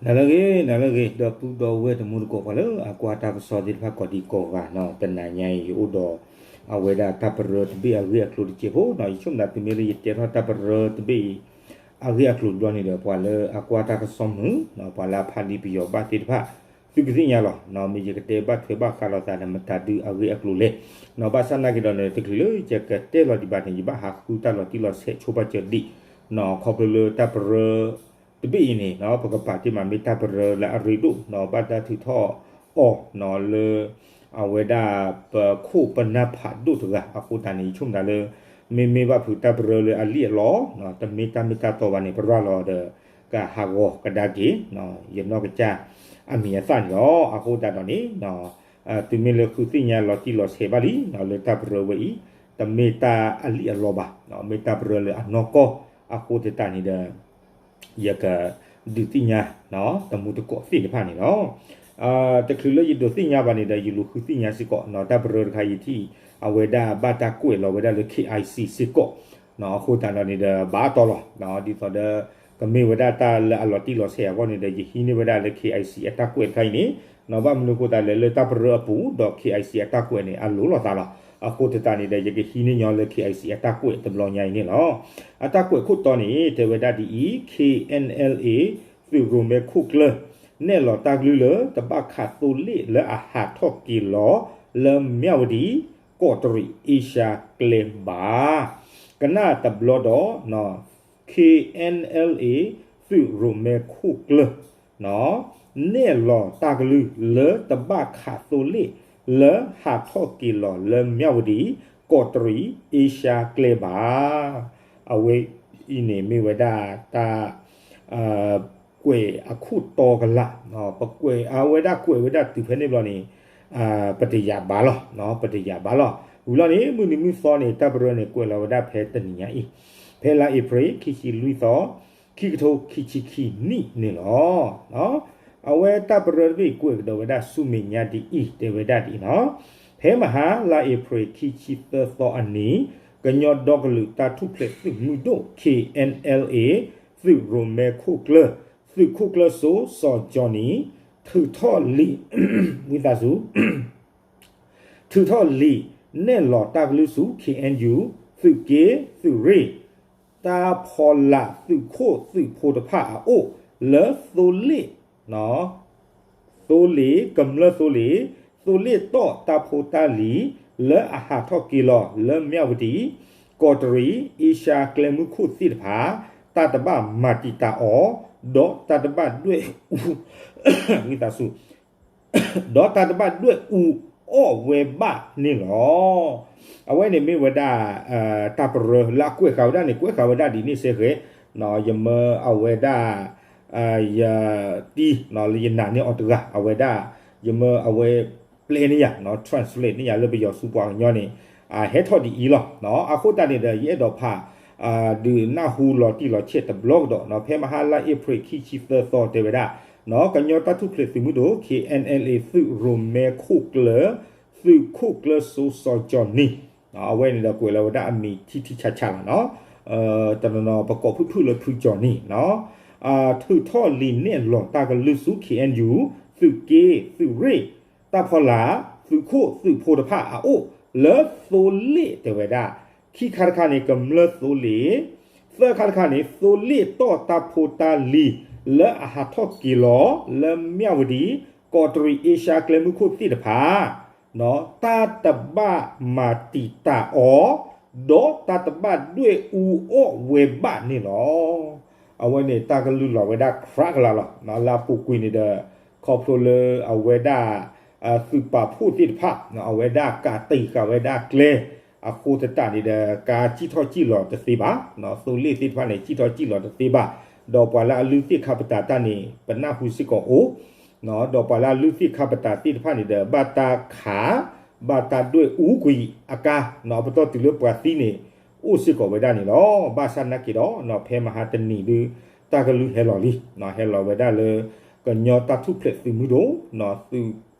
နၤလၢအဂ့ၤ နၤလၢအဂ့ၤ ဒီပုၢ်ဒီဝဲၢ်တံၤသကိးပှၤလၢအကွၢ်တၢ်ကစီၣ်သ့ၣ်တဖၣ်ကိးဒံကိးဂၤနီၤ, တနၤညါအံၤ ယအိၣ်ဒီး အဝဲဒၣ်တၢ်ပရၢတဘ့ၣ်အဂ့ၢ်အကျိၤတစဲးဖိနီၤ, ယဆိကမိၣ်သးတုၤမ့ၢ်လၢယတဲထီၣ်တၢ်ပရၢတဘ့ၣ်အံၤ အဂ့ၢ်အကျိၤတဘျီန့ၣ်ဒီး ပှၤလၢအကွၢ်တၢ်ကစီၣ်မုာ်နီၤ, ပှၤလၢအဖးလံာ်ပယီၤဘၣ်သ့ၣ်တဖၣ် သုကသ့ၣ်ညါလီၤ. မ့ၢ်ယကတဲဘၣ်ထွဲဘၣ်ဃးလိာ်သးဒီး မတၤဒုးအဂ့ၢ်အကျိၤလဲၣ်နီၤ, ဘၣ်ဆၣ်နာ်က့ၤဒီးန့ၣ် တချုးလၢယကတဲလီၤဒံးဘၣ်န့ၣ် ယဘၣ်ဟးဃုတၢ်လီၤတံၢ်လီၤဆဲးဆိပာ်စၢၤဒံးနီၤ, ခီဖျိလၢတၢ်ပရၢတဘ့ၣ်အံၤန့ၣ်နီၤ ပကပာ်တ့ၢ်မးမ့ၢ်တၢ်ပရၢလၢအရ့ဒိၣ်နီၤ, ဘၣ်တၢ်ထုးထီၣ်အီၤနီၤလၢ အဝဲဒၣ်ပခိၣ်ပနၢ်ဖးဒိၣ်တဂၤအဃိသတးန့ၣ် ယဆိကမိၣ်သးလၢ မ့မ့ၢ်ဘၣ်ဖုးတၢ်ပရၢလၢအလံၣ်အလီနီၤ, တမ့ၢ်တၢ်မ့ၢ်တၢ်တီဘၣ်န့ၣ် ပရၢလီၤဒီး ကဟးဂီၤကဒါက့ၤ ယနီၢ်ကစၢ်အမံၤအသၣ်န့ၣ်လီၤ. အဃိသတးဒီးန့ၣ် တုၤမ့ၢ်လၢဃုသ့ၣ်ညါလီၤတံၢ်လီၤဆဲးဘၣ်လံနီၤ လၢတၢ်ပရၢဝဲအံၤ တမ့ၢ်တၢ်အလံၣ်အလီဘၣ်, မ့ၢ်တၢ်ပရၢလၢအနီၢ်ကီၢ်အဃိသတးန့ၣ်ဒီး ယကဒုးသ့ၣ်ညါ တမူတကိးသ့ၣ်တဖၣ်န့ၣ်လီၤ. တချုးလၢယဒုးသ့ၣ်ညါဘၣ်န့ၣ်ဒီး ယလူၤဃုသ့ၣ်ညါစ့ၢ်ကီးနီၤ, တၢ်ပရၢတခါအံၤထံၣ် အဝဲဒၣ်ဘၣ်တၢ်ကွဲးလီၤဝဲဒၣ်လၢ KIC စ့ၢ်ကီး အဃိသတးဒီးန့ၣ်ဒီး ဘၣ်တီလီၤ, ဒ်သိးဒီး ကမ့ၢ်ဝဲဒၣ်တၢ်လၢအလီၤတံၢ်လီၤဆဲးအဂီၢ်န့ၣ်ဒီး ယဟံးန့ၢ်ဝဲဒၣ်လၢ KIC အတၢ်ကွဲးတခါအံၤန့ၣ်နီၤ, ဘၣ်မနုၤအဃိသတးလဲၣ် လၢတၢ်ပရၢအပူၤဒီး KIC အတၢ်ကွဲးန့ၣ် အလိၤလိာ်သးလီၤ. အဃိသတးန့ၣ်ဒီး ယကဟံးန့ၢ်ညီလၢ KIC အတၢ်ကွဲးတဘျီညါအံၤန့ၣ်လီၤ. အတၢ်ကွဲးခိၣ်တီန့ၣ် တဲဝဲဒၣ်ဒ်အံၤ, KNLA သုးရိၣ်မဲခိၣ်ကျၢၢ် နဲၣ်လီၤတၢ်ကလုၢ်လၢ တဘၣ်ခးသိလ့ၣ်လၢအဟးထီၣ်က့ၤလီၤ လၢမၠၣ်ဝတံၤ ကီးတရံး အ့ရှါကျဲဘၣ်. ကနၣ်တဘျီဒီး KNLA သုးရိၣ်မဲခိၣ်ကျၢၢ် နဲၣ်လီၤတၢ်ကလုၢ်လၢတဘၣ်ခးသိလ့ၣ် လၢဟးထီၣ်က့ၤလီၤလၢမၠၣ်ဝတံၤ ကီးတရံး အ့ရှါကျဲဘၣ်. အဝဲအံၤန့ၣ်မ့ၢ်ဝဲဒၣ်တၢ် ကွဲးအခိၣ်တီကလာ်, ပကွဲးအဝဲဒၣ်ကွဲးဝဲဒၣ်တုၤဖဲန့ၣ်ဘျီန့ၣ် ပတယာ်ဘၣ်လီၤ, ပတယာ်ဘၣ်လီၤ. ဝံၤလီၤန့ၣ် မုၢ်နံၤမုၢ်သီန့ၣ် တၢ်ပရၢန့ၣ် ကွဲးလီၤဝဲဒၣ်ဖဲတနံၤညါအံၤ, ဖဲလါအ့ဖြ့ၣ် ခံဆံလွံၢ်သီ ခံကထိခံဆံခံနံၣ်န့ၣ်လီၤ. အဝဲတၢ်ပရၢတဘ့ၣ်ကွဲးကဒီးဝဲဒၣ်ဆူမဲာ်ညါဒ်အံၤ တဲဝဲဒၣ်ဒ်အံၤနီၤ, ဖဲမဟါလါအ့ဖြ့ၣ် ခံဆံသၢသီအနံၤ, ကညီဒီကလုာ်တၢ်ထူၣ်ဖျဲးသုးမုၢ်ဒိၣ် KNLA သုးရိၣ်မဲခိၣ်ကျၢၢ် သုးခိၣ်ကျၢၢ်စိစီၤကၠီနံၤ ထုးထီၣ်လံာ် ဝံသးစူၤ ထုးထီၣ်လံာ်နဲၣ်လီၤတၢ်ကလုၢ်ဆူ KNU သုးက့ သုးရ့ၣ် တၢ်ဖီလာ်သုးခိၣ်သုးဖိတဖၣ်အအိၣ် လၢသိလ့ၣ် သိလ့ၣ် ကမျၢၢ်သိလ့ၣ် သိလ့ၣ်တီၣ်တၢ်ဖိတၢ်လံၤ လၢအဟးထီၣ်က့ၤလီၤလၢမၠၣ်ဝတံၤ ကီးတရံး အ့ရှါကျဲမုၢ်ခိၣ်သ့ၣ်တဖၣ် တၢ်တဘၣ်မၤတံာ်တာ်အီၤ ဒီးတၢ်တဘၣ်ဒွဲၣ်အူ ဝံသးစူၤ ဒီးတၢ်တဘၣ်ဒွဲၣ်အူအီၣ်ဝဲဘၣ်န့ၣ်လီၤ. အဝဲန့ၣ်မ့ၢ်ဝဲဒၣ် တၢ်ပရၢလၢအကွဲးဃာ်ဝဲဒၣ်န့ၣ် ကွဲးဃာ်ဝဲဒၣ်ဒ်န့ၣ်စ့ၢ်ကီး, ယမၢအဝဲဒၣ် ယတံၤလၢယနာ်န့ၢ်အီၤတဂၤ အဝဲဒၣ် ယမၢအဝဲ ပျဲန့ၢ်ယၤ translate န့ၢ်ယၤလၢပယီၤဆူပှၤကညီန့ၣ် ဟဲထီၣ်ဒ်အံၤလီၤ. အဃိသတးန့ၣ်ဒီး ယအဲၣ်ဒိးဖး ဒုးနၢ်ဟူလီၤတံၢ်လီၤဆဲးတဘျီကဒီးနီၤ, ဖဲမဟါလါအ့ဖြ့ၣ် ခံဆံသၢသီတဲဝဲဒၣ် ကညီတၢ်ထူၣ်ဖျဲးသုးမုၢ်ဒိၣ် KNLA သုးရိၣ်မဲခိၣ်ကျၢၢ် သုးခိၣ်ကျၢၢ်စိစီၤကၠီနံၤ အဝဲန့ၣ်ဒီးကွဲးလီၤဝဲဒၣ်အမံၤထံထံဆးဆးလီၤနီၤ, တနီၤနီၤပကိးဖုၣ်ဖုၣ်လၢဖုကၠီနံၤနီၤ, ထုးထီၣ်လံာ်နဲၣ်လီၤတၢ်ကလုၢ်ဆူ KNU သုးက့ သုးရ့ၣ် တၢ်ဖီလာ် သုးခိၣ်သုးဖိတဖၣ်အအိၣ် လၢသိလ့ၣ်တဲဝဲဒၣ်, ခံခါတခါန့ၣ် ကမျၢၢ်သိလ့ၣ်, သၢခါတခါန့ၣ် သိလ့ၣ်တီၣ်တၢ်ဖိတၢ်လံၤ လၢအဟးထီၣ်က့ၤလီၤ လၢမၠၣ်ဝတံၤ ကီးတရံး အ့ရှါကျဲမုၢ်ခိၣ်သ့ၣ်တဖၣ် တၢ်တဘၣ်မၤတံာ်တာ်အီၤ ဒီးတၢ်တဘၣ်ဒွဲၣ်အူအီၣ်ဝဲဘၣ်န့ၣ်လီၤ. အဝဲန့ၣ်တၢ်ကလုၢ်လီၤဝဲဒၣ် crack ကလာ်လီၤ. လၢအပူၤကွံာ်န့ၣ်ဒီး ခီဖျိလၢအဝဲဒၣ် သုးပာ်ဖှိၣ်သ့ၣ်တဖၣ် အဝဲဒၣ်ကးတံာ်ဃာ်ဝဲဒၣ်ကျဲ အဃိသတးန့ၣ်ဒီး ကါစံၣ်ထီၣ်စံၣ်လီၤတသ့ဘၣ်, သိလ့ၣ်သ့ၣ်တဖၣ်န့ၣ် စံၣ်ထီၣ်စံၣ်လီၤတသ့ဘၣ်, ဒီးပှၤလၢအလုၢ်သ့ၣ်ခါပတာ်တၢ်န့ၣ် ပနၢ်ဟူစ့ၢ်ကီးအိၣ် ဒီးပှၤလၢအလုၢ်သ့ၣ်ခါပတာ်သ့ၣ်တဖၣ်န့ၣ်ဒီး ဘၣ်တၢ်ခး ဘၣ်တၢ်ဒွဲၣ်အူကွံာ်အကါ, ပတီၢ်တုၤလၢပှၤသံန့ၣ် အိၣ်စ့ၢ်ကီးဝဲဒၣ်န့ၣ်လီၤ. ဘၣ်ဆၣ်နာ်က့ၤဒီး ဖဲမဟါတနံၤဒုး တၢ်ကလုၢ်ဟဲလီၤလံ, ဟဲလီၤဝဲဒၣ်လၢ ကညီတၢ်ထူၣ်ဖျဲးသုးမုၢ်ဒိၣ် သုး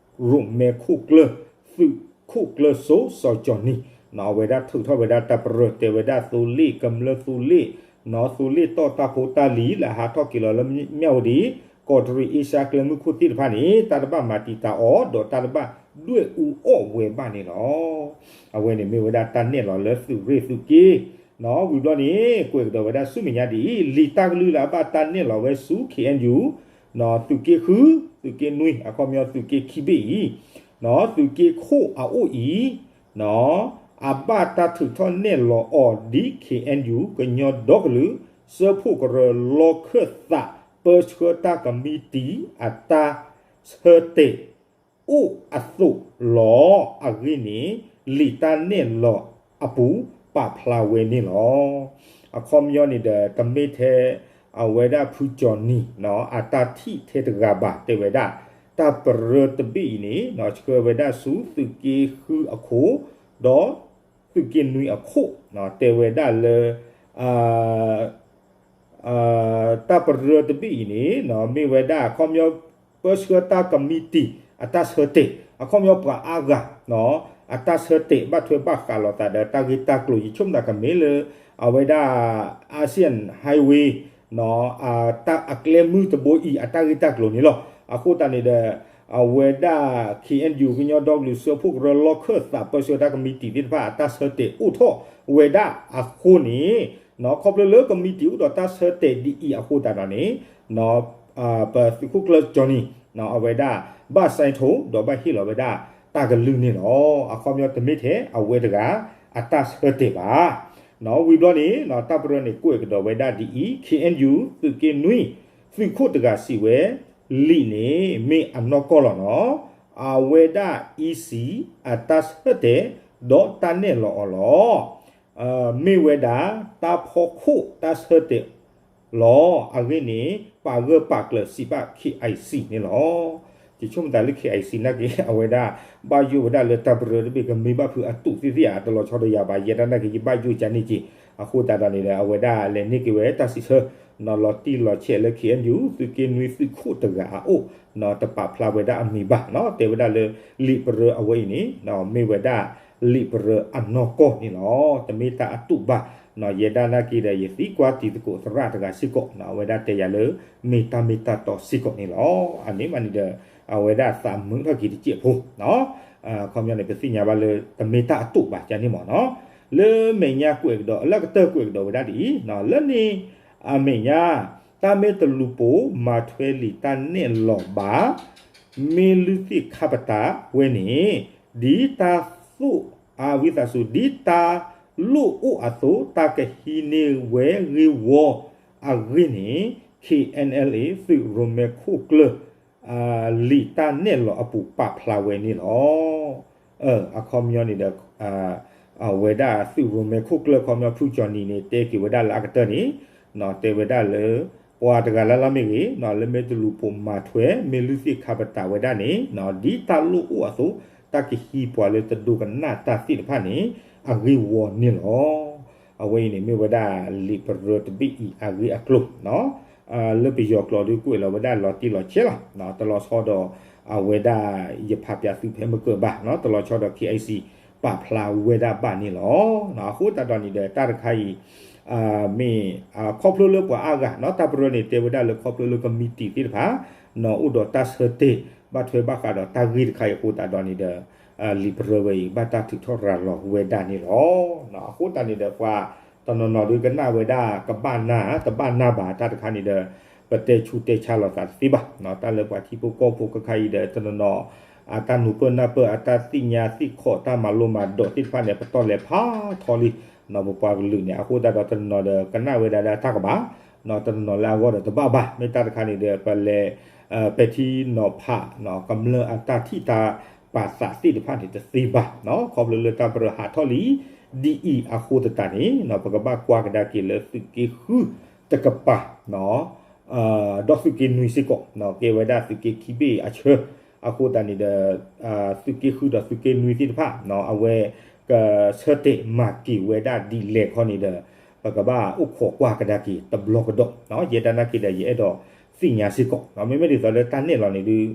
ရိၣ်မဲခိၣ်ကျၢၢ် သုးခိၣ်ကျၢၢ်စိစီၤကၠီနံၤ အဝဲဒၣ်ထုးထီၣ်ဝဲဒၣ်တၢ်ပရၢတဲဝဲဒၣ်သိလ့ၣ် ကမျၢၢ်သိလ့ၣ် သိလ့ၣ်တီၣ်တၢ်ဖိတၢ်လံၤ လၢအဟးထီၣ်က့ၤလီၤလၢမၠၣ်ဝတံၤ ကီးတရံးအ့ရှါကျဲမုၢ်ခိၣ်သ့ၣ်တဖၣ်န့ၣ် တၢ်တဘၣ်မၤတံာ်တာ်အီၤ ဒီးတၢ်တဘၣ်ဒွဲၣ်အူအီၣ်ဝဲဘၣ်န့ၣ်လီၤ. အဝဲန့ၣ်မ့ၢ်ဝဲဒၣ်တၢ်နဲၣ်လီၤလၢသုးရ့ၣ်သုးက့ ဝံၤဘျီန့ၣ် ကွဲးကဒီးဝဲဒၣ်ဆူမဲာ်ညါဒ်အံၤ လံာ်တၢ်ကလုၢ်လၢအဘၣ်တၢ်နဲၣ်လီၤဝဲဆူ K N U သုးက့ဃု, သုးက့နွံ အခီပညီသုးက့ခံဘ့ၣ်အံၤ သုးက့ခိၣ်အအိၣ်အံၤ အဘၣ်တၢ်ထုးထီၣ်နဲၣ်လီၤအီၤဒ် K N U ကညီဒီကလုာ် စၢဖှိၣ်ကရၢလီခၢၣ်သး ပၢဆှၢတၢ်ကမံးတံာ်အတၢ်ဆၢတဲာ် အိၣ်အသိးလီၤ. အဂ့ၢ်န့ၣ် လံာ်တၢ်နဲၣ်လီၤအပူၤပာ်ဖျါဝဲန့ၣ်လီၤ. အခီပညီန့ၣ်ဒီး တမ့ၢ်ထဲ အဝဲဒၣ်ဖုကၠီၤနံၤ အတၢ်ထံၣ်ထဲတဂၤဘၣ် တဲဝဲဒၣ် တၢ်ပရၢတဘ့ၣ်အံၤန့ၣ် ဆှၢဝဲဒၣ်ဆူသုးက့ဃုအခိၣ် ဒီးသုးက့နွံအခိၣ် တဲဝဲဒၣ်လၢ တၢ်ပရၢတဘ့ၣ်အံၤန့ၣ် မ့ၢ်ဝဲဒၣ်အခီပညီ ပၢဆှၢတၢ်ကမံးတံာ် အတၢ်ဆၢတဲာ် အခီပညီပှၤအါဂၤ အတၢ်ဆၢတဲာ် ဘၣ်ထွဲဘၣ်ဃးလိာ်သးဒီးတၢ်ဂ့ၢ်တၢ်ကျိၤ ယဆိကမိၣ်သးကမ့ၢ်လၢ အဝဲဒၣ် Asian Highway အကျဲမုၢ်တဘိအံၤ အတၢ်ဂ့ၢ်တၢ်ကျိၤန့ၣ်လီၤ. အဃိသတးန့ၣ်ဒီး အဝဲဒၣ် K N U ကညီဒီကလုာ်စၢဖှိၣ်ကရၢလီခၢၣ်သး ပၢဆှၢတၢ်ကမံးတံာ်သ့ၣ်တဖၣ် အတၢ်ဆၢတဲာ်အိၣ်ထီၣ်ဝဲဒၣ်အဃိန့ၣ် ခီဖျိလၢကမံးတံာ်အိၣ်ဒီးတၢ်ဆၢတဲာ်ဒ်အံၤအဃိသတးဒီးန့ၣ် ပသုးခိၣ်ကျၢၢ်ကၠီၤနံၤ အဝဲဒၣ် ဘၣ်စဲထိး ဒီးဘၣ်ဟ့ၣ်လီၤဝဲဒၣ်တၢ်ကလုၢ်န့ၣ်လီၤ. အခီပညီတမ့ၢ်ထဲအဝဲတဂၤ အတၢ်ဆၢတဲာ်ဘၣ်. ဝံၤဘျီန့ၣ် တၢ်ပရၢန့ၣ်ကွဲးကဒီးဝဲဒၣ်ဒ်အံၤ K N U သုးက့နွံ သုးခိၣ်တဂၤစံးဝဲ လံာ်န့ၣ်မ့ၢ်အနီၢ်ကီၢ်လီၤနီၤ. အဝဲဒၣ် E C အတၢ်ဆၢတဲာ် ဒီးတၢ်နဲၣ်လီၤအီၤလီၤ. မ့ၢ်ဝဲဒၣ် တၢ်ဖီခိၣ်တၢ်ဆၢတဲာ်လီၤ. အဂ့ၢ်န့ၣ် ပာ်ဂၢၢ်ပာ်ကျၢၤစံးဘၣ် K I C န့ၣ်လီၤ. ယဆိကမိၣ်သးလၢ K I C နာ်က့ အဝဲဒၣ် ဘၣ်ယိၣ်ဝဲဒၣ်လၢတၢ်ပရၢတဘ့ၣ်ကမ့ၢ်ဘၣ်ဖုးအတူးသ့ၣ်သ့ၣ်ဧါ တလီၤဆီဒီးယၤဘၣ် ယဲဒၣ်နာ်က့ ယဘၣ်ယိၣ်ကန့ၣ်က့ၤ အဃိသတးဒီးန့ၣ်ဒီး အဝဲဒၣ်လဲၤန့ၢ်က့ၤဝဲတၢ်စံးဆၢ နီၤလီၤတံၢ်လီၤဆဲးလၢ K N U သုးက့နွံသုးခိၣ်တဂၤအအိၣ် နီၤတပာ်ဖျါဝဲဒၣ်အမံၤဘၣ်နီၤ တဲဝဲဒၣ်လၢ လံာ်ပရၢအဝဲအံၤန့ၣ် မ့ၢ်ဝဲဒၣ်လံာ်ပရၢအနီၢ်ကီၢ်န့ၣ်လီၤ. တမ့ၢ်တၢ်အတူးဘၣ် နီၤ ယဲဒၣ်နာ်က့ဒီး ယသံကွၢ်တံၤသကိးသရၣ်တဂၤစ့ၢ်ကီး နီၤ အဝဲဒၣ်တဲယၤလၢ မ့ၢ်တၢ်မ့ၢ်တၢ်တီစ့ၢ်ကီးန့ၣ်လီၤ. အန့ၣ်မးန့ၣ်ဒီး အဝဲဒၣ်သးမုာ်ထီၣ်က့ၤတစဲးဖိ နီၤ အခီပညီန့ၣ် ပသ့ၣ်ညါဘၣ်လၢ တမ့ၢ်တၢ်အတူးဘၣ်ကန့ၣ်မးနီၤ လၢမဲာ်ညါကွဲးကဒီး လၢအကတၢၢ်ကွဲးကဒီးဝဲဒၣ်ဒ်အံၤ လၢန့ၣ် အမဲာ်ညါ တၢ်မ့ၢ်တလူၤပိာ်မၤထွဲလံာ်တၢ်နဲၣ်လီၤဘၣ် မ့ၢ်လုၢ်သ့ၣ်ခါပတာ်ဝဲန့ၣ် ဒ်တၢ်သိၣ်အဝံသးစူၤ ဒ်တၢ်လိၣ်အိၣ်အသိး တၢ်ကဟံးန့ၢ်ဝဲဂ့ၢ်ဝီအဂ့ၢ်န့ၣ် K N L A သုးရိၣ်မဲခိၣ်ကျၢၢ် လံာ်တၢ်နဲၣ်လီၤအပူၤပာ်ဖျါဝဲန့ၣ်လီၤ. အခီပညီန့ၣ်ဒီး အဝဲဒၣ်သုးရိၣ်မဲခိၣ်ကျၢၢ် အခီပညီဖုကၠီၤနံၤန့ၣ် တဲက့ၤဝဲဒၣ်လၢအကတၢၢ်န့ၣ် တဲဝဲဒၣ်လၢ ပှၤတဂၤလၢ်လၢ်မ့ၢ်ဂ့ၤ လၢမ့ၢ်တလူၤပိာ်မၤထွဲ မ့ၢ်လုၢ်သ့ၣ်ခါပတာ်ဝဲဒၣ်န့ၣ် ဒ်တၢ်လိၣ်အိၣ်အသိး တၢ်ကဟံးပှၤလၢတဒိကနၣ်တၢ်သ့ၣ်တဖၣ်န့ၣ် အဂ့ၢ်ဝီန့ၣ်လီၤ. အဝဲအံၤန့ၣ်မ့ၢ်ဝဲဒၣ်လံာ်ပရၢတဘ့ၣ်အံၤအဂ့ၢ်အကျိၤ လၢပယီၤကျိာ်ဒုးကွဲးလီၤဝဲဒၣ်လီၤတံၢ်လီၤဆဲးလီၤ. တလီၤဆီဒီးအဝဲဒၣ်ယဖးပၠးသုဖဲမုၢ်ကၢၢ်ဘၣ် တလီၤဆီဒီး K I C ပာ်ဖျါဝဲဒၣ်ဘၣ်န့ၣ်လီၤ. အဃိသတးဒီးန့ၣ်ဒီး တၢ်တခါအံၤ မ့ၢ်ခီဖျိလၢပှၤအါဂၤ တၢ်ပရၢန့ၣ် တဲဝဲဒၣ်လၢခီဖျိလၢကမံးတံာ်သ့ၣ်တဖၣ် အိၣ်ဒီးတၢ်ဆၢတဲာ် ဘၣ်ထွဲဘၣ်ဃးဒီးတၢ်ဂ့ၢ်တခါအံၤအဃိသတးဒီးန့ၣ်ဒီး လံာ်ပရၢဝဲအံၤ ဘၣ်တၢ်ထုးထီၣ်ရၤလီၤဝဲဒၣ်န့ၣ်လီၤ. အဃိသတးန့ၣ်ဒီး ပှၤတနီၤနီၤဒုးကနၣ်ဝဲဒၣ်ကဘၣ်နၢ် တဘၣ်နၢ်ဘၣ် တၢ်တခါန့ၣ်ဒီး ပတဲဆူးတဲဆါလိာ်သးတသ့ဘၣ်. တၢ်လၢပှၤထံဖိကီၢ်ဖိခဲခါအံၤဒီး တနီၤနီၤ အတၢ်နူၤပၢၢ်နၢ်ပၢၢ် အတၢ်သ့ၣ်ညါသ့ၣ်ခီၣ် တၢ်မၤလိမၤဒိးသ့ၣ်တဖၣ်န့ၣ် ပတီၢ်လဲၤဖးထီလံ ပပှၤကလုာ်န့ၣ် အဃိသတးဒီးတနီၤနီၤဒီးကနၣ်ဝဲဒၣ်လၢအတၢ်ကမၣ် တနီၤနီၤလၢအဂီၢ်ဒီးတဘၣ်ဘၣ် မ့ၢ်တၢ်တခါန့ၣ်ဒီး ပလဲၤ ပဲာ်ထံနီၤဖး ကမျၢၢ်အတၢ်ထံၣ်တၢ်ပာ်သးသ့ၣ်တဖၣ်န့ၣ်တသ့ဘၣ်. ခီဖျိလၢတၢ်ပရၢဟးထီၣ်လံ ဒ်အံၤအဃိသတးန့ၣ် ပကဘၣ်ကွၢ်ကဒါက့ၤလၢသုးက့ဃုတကပၤ ဒီးသုးက့နွံစ့ၢ်ကီး ကဲဝဲဒၣ်သုးက့ခံဘ့ၣ်အဆၢ အဃိသတးန့ၣ်ဒီး သုးက့ဃုဒီးသုးက့နွံသ့ၣ်တဖၣ် အဝဲကဆၢတဲာ်မၤက့ၤဝဲဒၣ်ဒ်လဲၣ်ခီန့ၣ်ဒီး ပကဘၣ်အိၣ်ခိးကွၢ်ကဒါက့ၤတဘျီကဒီး ယဲဒၣ်နာ်က့ဒီး ယအဲၣ်ဒိးသ့ၣ်ညါစ့ၢ်ကီး မ့မ့ၢ်ဒ်သိးလၢတၢ်နဲၣ်လီၤန့ၣ်ဒုး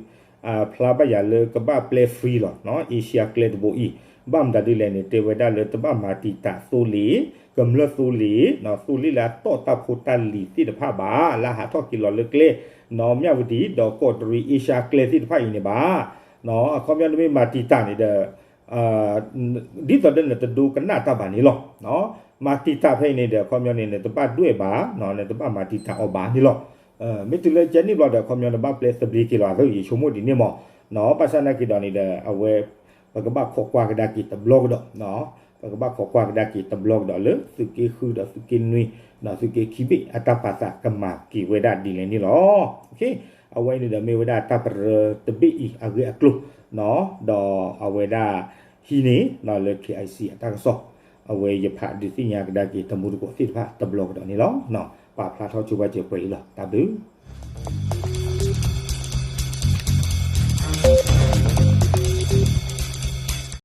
ဖျါဘၣ်ယၤလၢကဘၣ်ပျဲ free လီၤ အ့ရှါကျဲတဘိအံၤ ဘၣ်မတၤဒ်လဲၣ်န့ၣ် တဲဝဲဒၣ်လၢတဘၣ်မၤတံာ်တာ်သိလ့ၣ် ကမျၢၢ်သိလ့ၣ်, သိလ့ၣ်လၢအတီၣ်တၢ်ဖိတၢ်လံၤသ့ၣ်တဖၣ်ဘၣ်, လၢအဟးထီၣ်က့ၤလီၤလၢကျဲ, နီၢ် မၠၣ်ဝတံၣ် ဒီးကီးတရံး အ့ရှါကျဲသ့ၣ်တဖၣ်အံၤန့ၣ်ဘၣ်. နီၢ် အခီပညီနမ့ၢ်မၤတံာ်တာ်န့ၣ်ဒီး ဒ်သိးဒီးနတဒိကနၣ်တၢ်ဘၣ်န့ၣ်လီၤ. နီၢ် မၤတံာ်တာ်ဖဲအံၤန့ၣ်ဒီး အခီပညီန့ၣ် နတဘၣ်ဒွဲၣ်ဘၣ်, နီၢ် နတဘၣ်မၤတံာ်တာ်အီၤဘၣ်န့ၣ်လီၤ. မ့ၢ်တုၤလၢကဲန့ၣ်ဘျီဒီး အခီပညီနဘၣ်ပျဲသဘျ့က့ၤလီၤအသး ယဆိကမိၣ်ဒ်န့ၣ်မး. နီၢ် ဘၣ်ဆၣ်သနာ်က့ဒီးန့ၣ်ဒီး အဝဲ ပကဘၣ်ခိးကွၢ်ကဒါက့ၤတဘျီကဒီး, ပကဘၣ်ခိးကွၢ်ကဒါက့ၤတဘျီကဒီးလၢ သုးက့ဃုဒီးသုးက့နွံ, နီၢ် သုးက့ခံဘ့ၣ်အတၢ်ပာ်သးကမၤက့ၤဝဲဒၣ်ဒ်လဲၣ်န့ၣ်လီၤ. အဝဲအံၤန့ၣ်ဒီးမ့ၢ်ဝဲဒၣ်တၢ်ပရၢတဘ့ၣ်အံၤအဂ့ၢ်အကျိၤ, နီၢ် ဒီးအဝဲဒၣ်ဟံးန့ၢ် နီၢ် လၢ KIC အတၢ်ကစီၣ်, အဝဲယဖးဒုးသ့ၣ်ညါကဒါက့ၤတမူတကိးသ့ၣ်တဖၣ်တဘျီကဒီးန့ၣ်လီၤ. နီၢ် ပာ်ဖျါထီၣ်ဆိပာ်စၢၤပှဲၤအံၤလီၤ. တၢ်ဘျုး